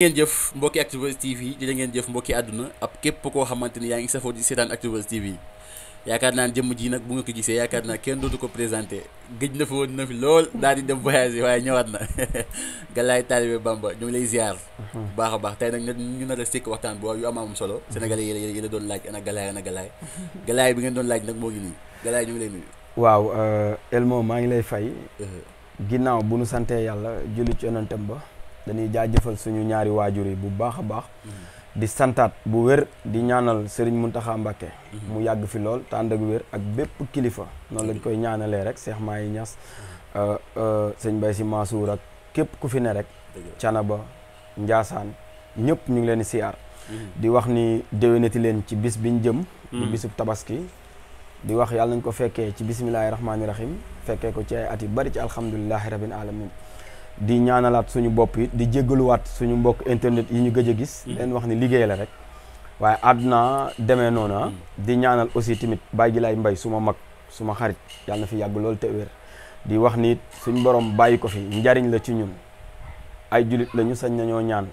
ngeen jëf mbokki Actubuzz TV jërë ngeen jëf mbokki àdduna ab képp koo xamante ni yaa ngi safoo di seetaan Actubuzz TV yaakaar naa jëmm ji nag bu nga ko gisee yaakaar naa kenn dootu ko présenté gëj na fi woon na fi lool daal di dem voyage waaye ñëwaat na Galaye Talibé Bamba ñu ngi lay ziar bu baax a baax tey nag ñu nar a sekk waxtaan bu yu am solo sénégalais yi la doon laaj ana Galaye bi ngeen doon laaj nag moo ngi nii Galaye ñu ngi lay nuyu. waaw Elmo maa ngi lay fay ginnaaw bu nu santee yàlla julli ci yonentam ba dañuy jaajëfal suñu ñaari waajur yi bu baax a baax di santaat bu wér di ñaanal Serigne Mountakha Mbacké mu yàgg fi lool te ànd ak wér ak bépp kilifa noonu lañ koy ñaanalee rek Cheikh Mahi Niass sëñ Mbaye Sy Mansour ak képp ku fi ne rek Canaba Njaasaan ñëpp ñu ngi leen di siyaar di wax ni déwénati leen ci bis biñ jëm di bisub tabaski di wax yàlla nañ ko fekkee ci bisimilahi rahmaani rahim fekkee ko ci ay at yu bari ci alhamdulilahi rabbil alamin di ñaanalaat suñu bopp yi di jéggaluwaat suñu mbokk internet yi ñu gëj a gis leen wax ni liggéey la rek waaye àdduna demee noona di ñaanal aussi tamit Baye Gilaay Mbay suma mag suma xarit yàlla na fi yàgg loolu te wér di wax ni suñu borom bàyyi ko fi njariñ la ci ñun ay julit la ñu sañ nañoo ñaan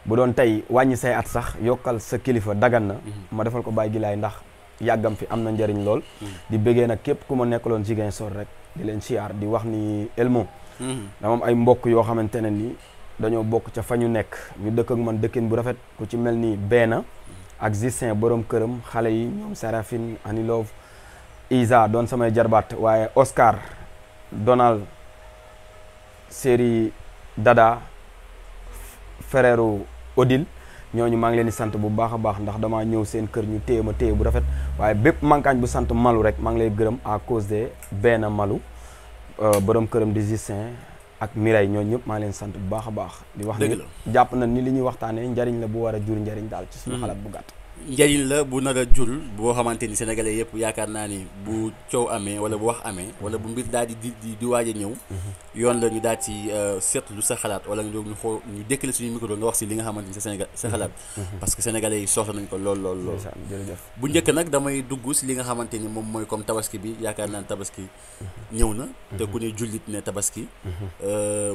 bu doon tey wàññi say at sax yokkal sa kilifa dagan na ma defal ko Baye Gilaay ndax yàggam fi am na njariñ lool di bëggee nag képp ku ma nekkaloon Ziguinchor rek di leen siyaar di wax ni Elmo dama am ay mbokk yoo xamante ne ni dañoo bokk ca fa ñu nekk ñu dëkk ak man dëkkin bu rafet ku ci mel ni Beena ak Justin borom këram xale yi ñoom Serafine Anilove Isa doon samay jarbaat waaye Oscar Donald Séri Dada frère Odile ñooñu maa ngi leen di sant bu baax a baax ndax damaa ñëw seen kër ñu téye ma téye bu rafet waaye bépp mankaañ bu sant Malu rek maa ngi lay gërëm à cause de Beena Malu borom këram di Justin ak Miray ñooñu ñëpp maa leen sant bu baax a baax di wax ni jàpp na ni li ñuy waxtaanee njariñ la bu war a jur njariñ daal ci suñu xalaat bu gàtt njariñ la bu nar a jur boo xamante ni sénégalais yëpp yaakaar naa ni bu coow amee wala bu wax amee wala bu mbir daal di waaj a ñëw yoon la ñu daal ci seetlu sa xalaat wala ñu xool ñu dékkale suñu micro nga wax si li nga xamante ni sa xalaat parce que sénégalais yi soxla nañ ko lool jërëjëf bu njëkk nag damay dugg si li nga xamante ni moom mooy comme tabaski bi yaakaar naa ne tabaski ñëw na te ku ne jullit ne tabaski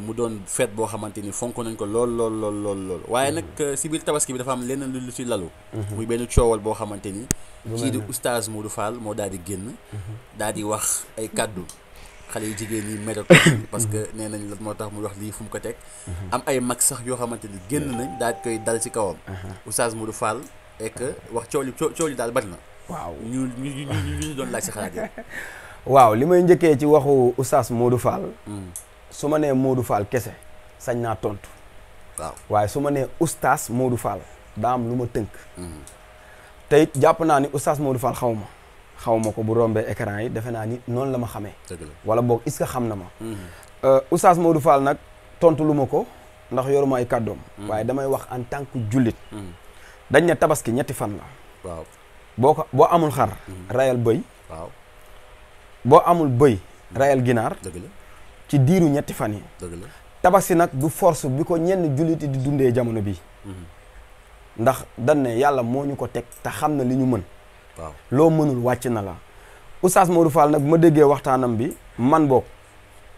mu doon fête boo xamante ni fonk nañ ko lool waaye nag si biir tabaski bi dafa am leneen lu ci lalu muy benn coowal boo xamante ni kii di oustaz Modou Fall moo daal di génn daal di wax ay kàddu xale yu jigéen ñi mere ko parce que nee nañ la moo tax muy wax lii fu mu ko teg am ay mag sax yoo xamante ni génn nañ daal di koy dal ci kawam oustaz Modou Fall et que wax coow li daal bari na waaw ñu doon laaj si xalaat yi waaw li may njëkkee ci waxu oustaz Modou Fall su ma nee Modou Fall kese sañ naa tontu waaw waaye su ma nee oustaz Modou Fall daa am lu ma tënk te it jàpp naa ni oustaz Modou Fall xaw ma ko bu rombee écran yi defe naa ni noonu la ma xamee wala boog est-ce que xam na ma oustaz Modou Fall nag tontu lu ma ko ndax yoruma ay kàddoom waaye damay wax en tant que jullit dañ ne tabaski ñetti fan la waaw boo amul xar rayal bëy waaw boo amul bëy rayal ginaar dëgg la ci diiru ñetti fan yi dëgg la tabaski nag du force bi ko ñenn jullit yi di dundee jamono bi ndax dañ ne yàlla moo ñu ko teg te xam na li ñu mën waaw loo mënul wàcc na la oustaz Modou Fall nag bu ma déggee waxtaanam bi man boog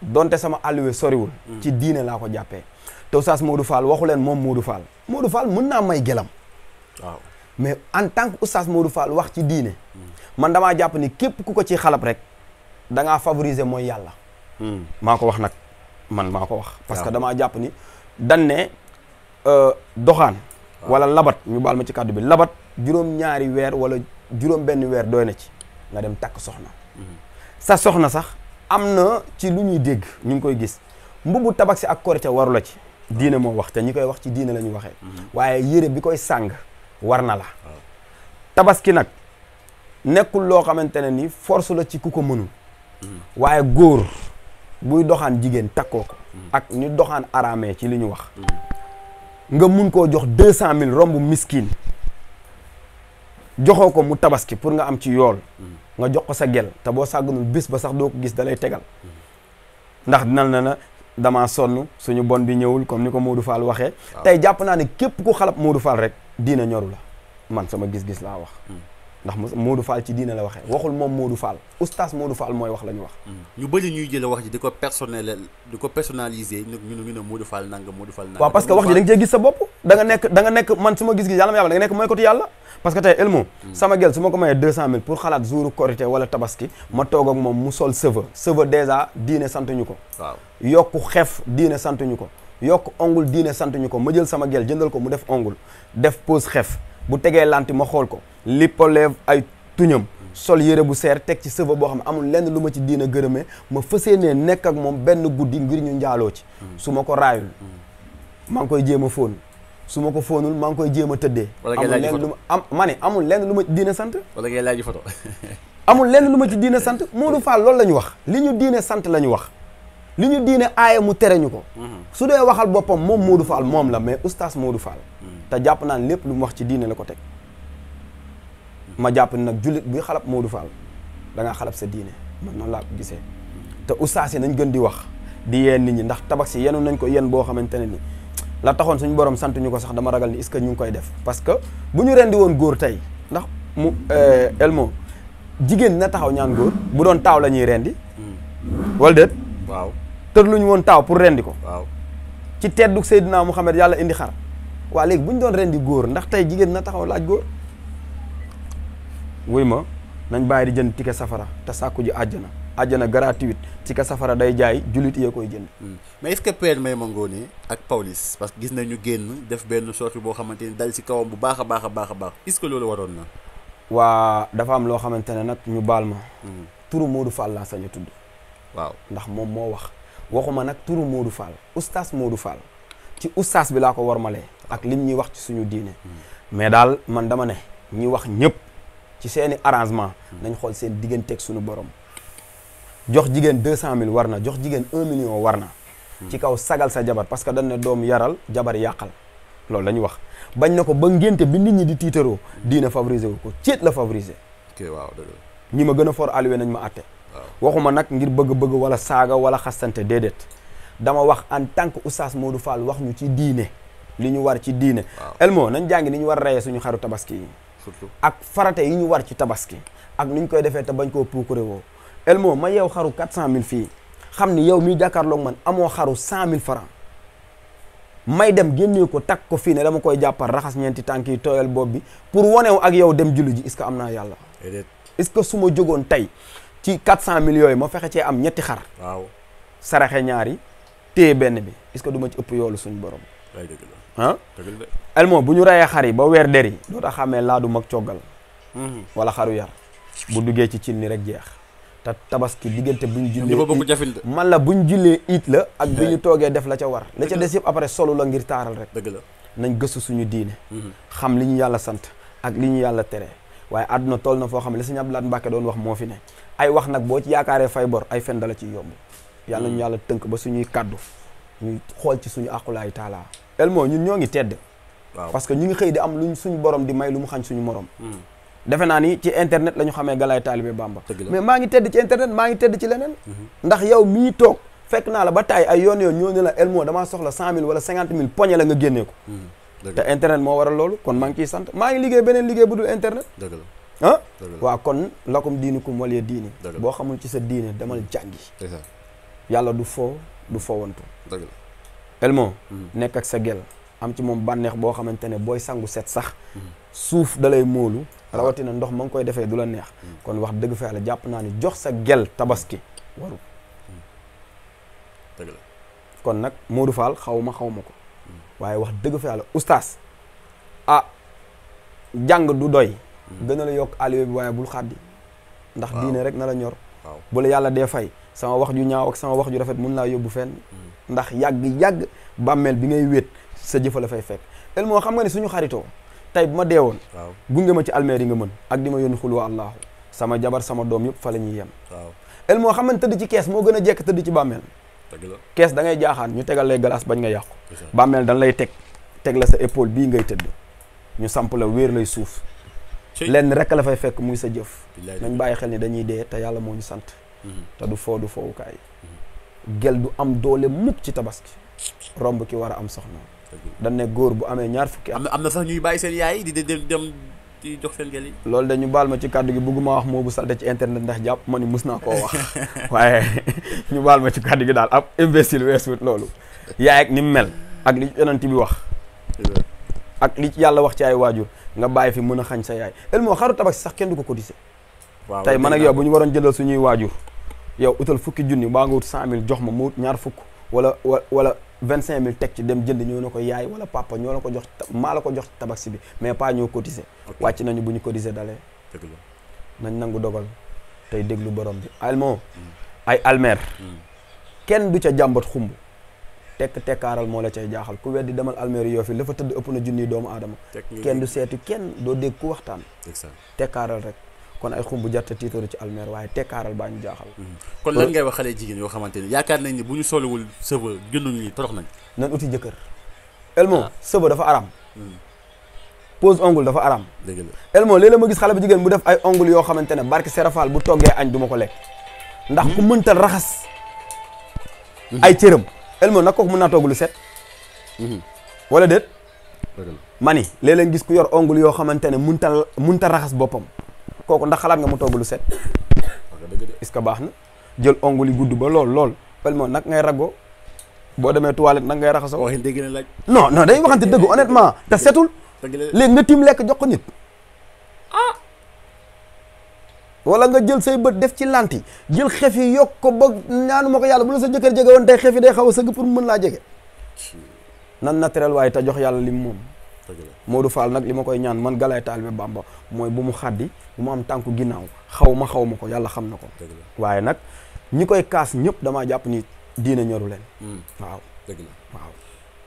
donte sama alluwe soriwul ci diine laa ko jàppee te oustaz Modou Fall waxu leen moom Modou Fall mën naa may gelam waaw mais en tant que oustaz Modou Fall wax ci diine man damaa jàpp ni képp ku ko ci xalab rek da ngaa favoriser mooy yàlla maa ko wax nag man maa ko wax parce que damaa jàpp ni dañ ne doxaan wala labat ñu baal ma ci kàddu bi labat juróom-ñaari weer wala juróom-benn weer doy na ci nga dem takk soxna sa soxna sax am na ci lu ñuy dégg ñu ngi koy gis mbubu tabaski ak korite waru la ci diine moo wax te ñi koy wax ci diine la ñu waxee waaye yére bi koy sàng war na la tabaski nag nekkul loo xamante ne ni force la ci ku ko mënul waaye góor buy doxaan jigéen takkoo ko ak ñu doxaan araamee ci li ñu wax nga mun koo jox 200 000 romb miskin joxoo ko mu tabaski pour nga am ci yool nga jox ko sa gel te boo sàgganul bis ba sax doo ko gis da lay tegal ndax dinal na damaa sonn suñu bon bi ñëwul comme ni ko Modou Fall waxee tey jàpp naa ne képp ku xalab Modou Fall rek diina ñoru la man sama gis-gis laa wax ndax Modou Fall ci diine la waxee waxul moom Modou Fall oustaz Modou Fall mooy wax la ñu wax. ñu bëri ñuy jël wax ji di ko personnaliser ñu ne Modou Fall nanga Modou Fall nanga. waaw parce que wax ji da nga cee gis sa bopp da nga nekk man su ma gis-gis yàlla ma yàlla da nga nekk mooy ko yàlla parce que tey Elmo sama gel su ma ko mayee 200 000 pour xalaat jouru korité wala tabaski ma toog ak moom mu sol cheveux déjà diine santuñu ko. waaw yokku xef diine santuñu ko yokk ongle diine santuñu ko ma jël sama gel jëndal ko mu def ongle def pose xef bu tegee lanti ma xool ko lippolève ay tuñam sol yére bu seer teg ci cheveux boo xam ne amul lenn lu ma ci diina gërëmee ma fësee ne nekk ak moom benn guddi ngir ñu njaaloo ci su ma ko raayul maa ngi koy jéem a fóon su ma ko fóonul maa ngi koy jéem a tëddee amul lenn lu ma ma ne amul lenn lu ma ci diine sant wala ngay laaj photo amul lenn lu ma ci diine sant Modou Fall loolu la ñu wax li ñu diine sant la ñu wax li ñu diine aaye mu tere ñu ko su dee waxal boppam moom Modou Fall moom la mais oustaz Modou Fall te jàpp naan lépp lu mu wax ci diine la ko teg ma jàpp ni nag jullit buy xalab Modou Fall da ngaa xalab sa diine man noonu laa ko gisee te oustaz yi nañ gën di wax di yeen nit ñi ndax tabaski yenu nañ ko yeen boo xamante ne ni la taxoon suñu borom sant ñu ko sax dama ragal ni est-ce que ñu ngi koy def parce que bu ñu rendi woon góor tey ndax mu Elmo jigéen dina taxaw ñaan góor bu doon taaw la ñuy rendi wala déet waaw tër lu ñu woon taaw pour rendi ko waaw ci teddug Seydina Mouhamed yàlla indi xar waa léegi bu ñu doon rendi góor ndax tey jigéen dina taxaw laaj góor wuy ma nañ bàyyi di jënd ticket safara te sàkku ji àjjana gratuite ticket safara day jaay jullit yee koy jënd mais est-ce que Père Mayma Ngoné ak Pawlish parce que gis nañu génn def benn sortie boo xamante ni dal ci kawam bu baax a baax est-ce que loolu waroon na waa dafa am loo xamante ne nag ñu baal ma turu Modou Fall laa sañ a tudd waaw ndax moom moo wax waxuma nag turu Modou Fall oustaz Modou Fall ci oustaz bi laa ko warmalee ak lim ñuy wax ci suñu diine mais daal man dama ne ñi wax ñëpp ci seeni arrangement nañ xool seen digganteeg suñu borom jox jigéen 200 000 war na jox jigéen 1 million war na ci kaw sagal sa jabar parce que dañ ne doom yaral jabar yàqal loolu la ñu wax bañ na ko ba ngénte bi nit ñi di tiitaroo diina favoriser wu ko céet la favoriser waaw dëgg la ñi ma gën a for alluwe nañ ma atte waxuma nag ngir bëgg-bëgg wala saaga wala xastante déedéet dama wax en tant que oustaz Modou Fall wax ñu ci diine li ñu war ci diine Elmo nañ jàngi ni ñu war reyee suñu xaru tabaski yi surtout ak farate yi ñu war ci tabaski ak ni ñu koy defee te bañ koo puukure woo Elmo ma yeew xaru 400 000 fii xam ni yow miy jàkkaarloog man amoo xaru 100 000 francs may dem génnee ko takk ko fii ne dama koy jàppal raxas ñeenti tànk yi tooyal bopp bi pour wanew ak yow dem julli ji est-ce que am naa yàlla est-ce que su ma jógoon tey ci 400 000 yooyu ma fexe cee am ñetti xar waaw saraxe ñaari téye benn bi est-ce que du ma ci ëpp yoolu suñu borom ah Elmo bu ñu reyee xar yi ba weer der yi doo tax xamee laa du mag coggal wala xaru yar bu duggee ci cin ni rek jeex te tabaski diggante bu ñu jullee man la bu ñu jullee it la ak bi ñu toogee def la ca war la ca des yëpp après solo la ngir taaral rek dëgg la nañ gëstu suñu diine xam li ñu yàlla sant ak li ñu yàlla tere waaye àdduna toll na foo xam ne li Sëñ Abdou Lahad Mbacké doon wax moo fi ne ay wax nag boo ci yaakaaree fay bor ay fen dala ciy yomb yàlla ñu yàlla tënk ba suñuy kaddu ñu xool ci suñu aqulaay taala Elmo ñun ñoo ngi tedd parce que ñu ngi xëy di am luñ suñu borom di may lu mu xañ suñu morom defe naa ni ci internet la ñu xamee Galaye Talibé Bamba mais maa ngi tedd ci internet maa ngi tedd ci leneen ndax yow mii toog fekk naa la ba taay ay yoon ñoo ne la Elmo damaa soxla 100 000 wala 50 000 poñe la nga génnee ko te internet moo waral loolu kon maa ngi ciy sant maa ngi liggéey beneen liggéey bu dul internet ah waaw kon lakum diinukum waliya diini boo xamul ci sa diine demal jàngi yàlla du foo du fowantu Elmo nekk ak sa gel am ci moom bànneex boo xamante ne booy sangu set sax suuf da lay móolu rawatina ndox ma ngi koy defee du la neex kon wax dëgg fa yàlla jàpp naa ni jox sa gel tabaski waru dëgg la kon nag Modou Fall xaw ma ko waaye wax dëgg fa yàlla oustaz jàng du doy gën a la yokk aliwe bi waaye bul xaddi ndax diine rek na la ñor bu la yàlla dee fay sama wax ju ñaaw ak sama wax ju rafet mun laa yóbbu fenn ndax yàgg bàmmeel bi ngay wéet sa jëfa la fay fekk Elmo xam nga ni suñu xaritoo tey bu ma dee woon gunge ma ci almeer yi nga mën ak di ma yónni xul wa allahu sama jabar sama doom yëpp fa la ñuy yem Elmo xam nga ne tëdd ci kees moo gën a jekk tëdd ci bàmmeel kees da ngay jaaxaan ñu tegal lay glace bañ nga yàqu bàmmeel dañ lay teg la sa épaule bii ngay tëdd ñu samp la wéer lay suuf lenn rek la fay fekk muy sa jëf nañ bàyyi xel ni dañuy dee te yàlla moo ñu sant te du foowukaay gel du am doole mukk ci tabaski romb ki war a am soxna dañ ne góor bu amee ñaar fukki am na sax ñuy bàyyi seen yaay di dem di jox seen gel yi. loolu dañu baal ma ci kàddu gi bëgguma wax moo bu salte ci internet ndax jàpp ma ni mus naa koo wax waaye ñu baal ma ci kàddu gi daal ab imbécile weesuut loolu yaay ak ni mu mel ak li yonent bi wax ak li yàlla wax ci ay waajur nga bàyyi fi mën a xañ sa yaay Elmo xaru tabaski sax kenn du ko cotiser. waaw tey man ak yow bu ñu waroon jëndal suñuy waajur yow utal fukki junni baa nga wut 100 000 jox ma mu wut ñaar fukk wala 25 000 teg ci dem jënd ñoo na ko yaay wala papa ñoo la ko jox maa la ko jox tabaski bi mais pas ñoo cotiser. wàcc nañu bu ñu cotiser dalee. nañ nangu dogal tey déglu borom bi Elmo ay almer kenn du ca jàmbat xumb tekkaaral moo la cay jaaxal ku weddi demal almer yoo fi la fa tëdd ëpp na junniy doomu aadama kenn du seeti kenn doo dégg ku waxtaan tekkaaral rek kon ay xumb jarta tiitaru ci almer waaye tekkaaral baa ñu jaaxal kon lan ngay wax xale jigéen yoo xamante ni yaakaar nañ ni bu ñu solowul sëba gënuñu ni torox nañ nan uti jëkkër Elmo sëba dafa aram pose ongle dafa aram dëgg la Elmo léeg-léeg ma gis xale bu jigéen bu def ay ongle yoo xamante ne barke serafal bu toggee añ du ma ko lekk ndax ku mëntal raxas ay cëram Elmo nag kooku mën naa togg lu set wala déet mani léeg-léeg gis ku yor ongle yoo xamante ne munta raxas boppam kooku ndax xalaat nga mu togg lu set est-ce que baax na jël ongle yi gudd ba lool Elmo nag ngay raggoo boo demee toilette nag ngay raxasoo waxi dégg na laaj non day waxante dëgg honnêtement te setul léegi nga tiim lekk jox ko nit wala nga jël say bët def ci lanti jël xef yi yokk ko ba ñaanu ma ko yàlla bu la sa jëkkër jege woon tey xef yi day xaw a sëgg pour mën laa jege nan naturel waaye te jox yàlla lim moom Modou Fall nag li ma koy ñaan man Galaye Talibé Bamba mooy bu mu xaddi bu mu am tànku ginnaaw xaw ma ko yàlla xam na ko waaye nag ñi koy kaas ñëpp damaa jàpp ni diine ñoru leen waaw